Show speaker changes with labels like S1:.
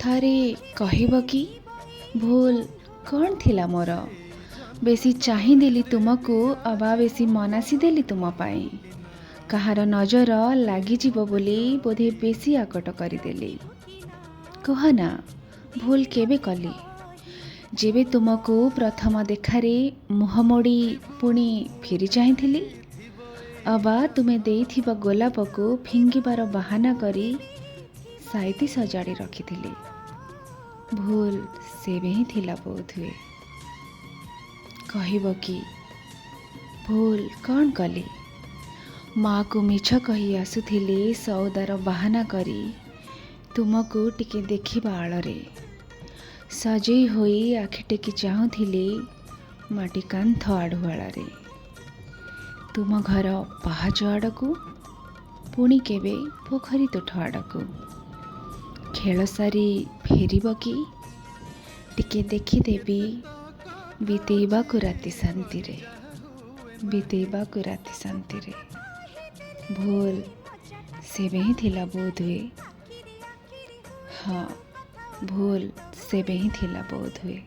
S1: ଥରେ କହିବ କି ଭୁଲ କ'ଣ ଥିଲା ମୋର? ବେଶୀ ଚାହିଁଦେଲି ତୁମକୁ ଅବା ବେଶୀ ମନାସିଦେଲି ତୁମ ପାଇଁ। କାହାର ନଜର ଲାଗିଯିବ ବୋଲି ବୋଧେ ବେଶୀ ଆକଟ କରିଦେଲି। କୁହ ନା, ଭୁଲ କେବେ କଲି? ଯେବେ ତୁମକୁ ପ୍ରଥମ ଦେଖାରେ ମୁହଁ ମୋଡ଼ି ପୁଣି ଫେରି ଚାହିଁଥିଲି, ଅବା ତୁମେ ଦେଇଥିବା ଗୋଲାପକୁ ଫିଙ୍ଗିବାର ବାହାନା କରି ସାଇତି ସଜାଡ଼ି ରଖିଥିଲି। ଭୁଲ ସେବେ ହିଁ ଥିଲା ବୋଧହୁଏ। କହିବ କି ଭୁଲ କ'ଣ କଲି? ମାଆକୁ ମିଛ କହି ଆସୁଥିଲି ସଉଦାର ବାହାନା କରି ତୁମକୁ ଟିକେ ଦେଖିବା ଆଳରେ। ସଜେଇ ହୋଇ ଆଖି ଟେକି ଚାହୁଁଥିଲି ମାଟି କାନ୍ଥ ଆଢ଼ୁଆଳରେ, ତୁମ ଘର ପାହାଚ ଆଡ଼କୁ, ପୁଣି କେବେ ପୋଖରୀ ତୁଠ ଆଡ଼କୁ। ଖେଳ ସାରି ଫେରିବ କି? ଟିକେ ଦେଖିଦେବି, ବିତେଇବାକୁ ରାତି ଶାନ୍ତିରେ, ବିତେଇବାକୁ ରାତି ଶାନ୍ତିରେ। ଭୁଲ ସେବେ ହିଁ ଥିଲା ବୋଧହୁଏ। ହଁ, ଭୁଲ ସେବେ ହିଁ ଥିଲା ବୋଧହୁଏ।